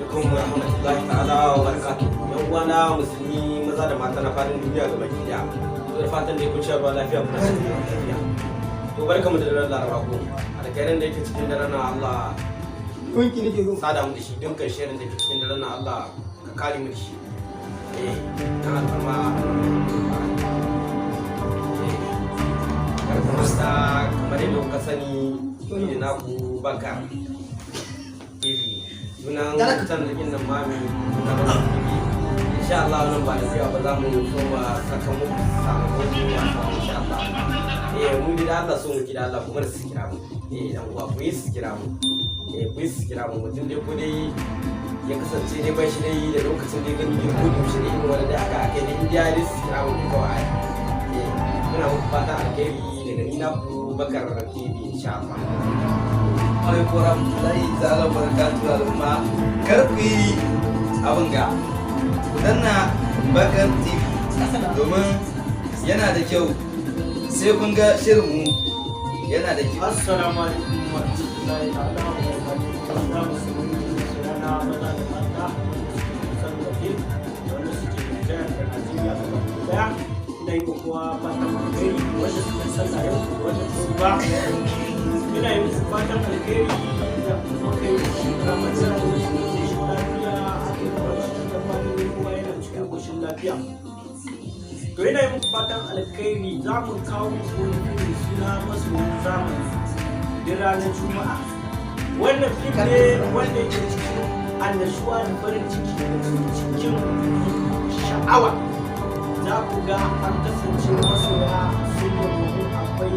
Alaikum wa rahmatullahi ta'ala wa barakatuh. Yan uwana musulmi maza da mata na faɗin duniya gaba ki daya. To, da fatan dai kun sha ruwa lafiya, kuna cikin lafiya. To, barkamu da daren Laraba ko. Alkhairan da yake cikin daren nan, Allah Wanki nake so. sada mu da shi. Dukkan shirin da ke cikin daren nan, Allah ka kare mu da shi. Eh, dan alfarma. Eh, kar ku manta, kamar yadda kuka sani, ni da naku Bakar TV. Sunan channel din nan mami na Bakar TV. Insha Allah nan ba da yawa ba za mu so ma saka muku sababbin wasa insha Allah. Eh, mu da Allah so muke da Allah kuma su kira mu. Eh, dan uwa, ku yi su kira mu. Eh, ku yi su kira mu. Mutum dai ko dai ya kasance dai bai shi dai da lokacin da ya gani dai ko da yaushe dai irin wani dai aka aka dai indiya dai su kira mu dai kawai. Eh, muna muku fatan alheri daga ni naku Bakar TV insha Allah. Alaikum warahmatullahi ta'ala barakatuhu. Al'umma, kar ku yi abin ga, ku danna Bakar TV domin yana da kyau, sai kun ga shirinmu yana da kyau. Assalamu alaikum wa rahmatullahi ta'ala wa barakatuhu. Na musulmi sunana maza da mata wanda suke kusan waje da wanda suke Nijar da Najeriya gaba daya. Ina yi wa kowa fatan alheri, wanda suka sallah yau da wanda ba su ba. Ina yi musu fatan alheri da muka yi Ramadan cikin lafiya, aka yi kuma shi da fatan kowa yana cikin koshin lafiya. To, ina yi muku fatan alkhairi. Za mu kawo muku wani fim mai suna Masoyin Zamani duk ranar Juma'a. Wannan fim ne wanda yake cikin annashuwa da farin ciki da cikin sha'awa. Za ku ga an kasance masoya sun yi, domin akwai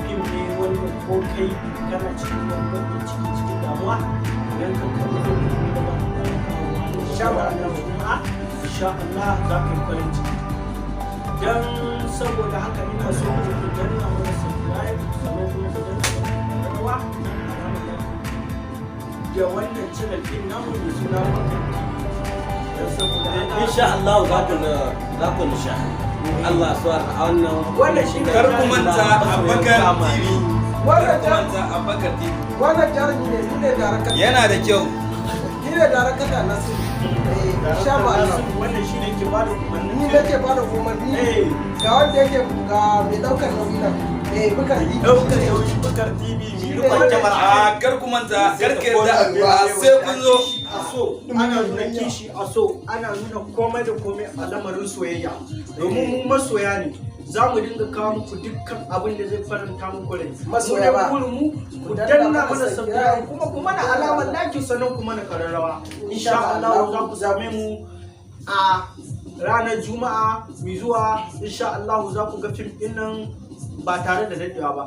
fim ne wanda ko kai kana cikin wani baƙin ciki, cikin damuwa, idan ka kalli fim ɗin da za mu fara kawowa ranar Juma'a, insha Allah za ka yi farin ciki. Don saboda haka ina so ku danna mana subscribe, sannan kuma ku danna mana ƙararrawa, alamar like da wannan channel ɗin namu mai suna Bakar TV. Don saboda haka Insha Allah za ku nisha Allah su a wannan. Wannan shi ne Kar ku manta, Abubakar TV. Kar Wannan ku manta, Abubakar TV. Wannan jarumi ne, ni ne darakta. Yana da kyau. Ni ne darakta Nasiru. Eh, insha Allah. Wannan shi ne ke bada umarnin. Ni nake bada umarni. Ga wanda yake ga mai daukar nauyi nan. Eh, Bukar TV. Daukar nauyi Bakar TV mai rikon kyamara. A kar ku manta, kar ka yarda a sai kun zo. A so ana nuna kishi, a so ana nuna komai da komai a lamarin soyayya, domin mu masoya ne. Za mu dinga kawo muku dukkan abin da zai faranta muku rai. Masoya ba. Mu dai burin mu ku danna danna mana mana subscribe. Subscribe, kuma ku mana alamar like, sannan ku mana kararrawa. Insha Allah za ku same mu a ranar Juma'a mai zuwa. Insha Allah za ku ga fim din nan ba tare da daɗewa ba.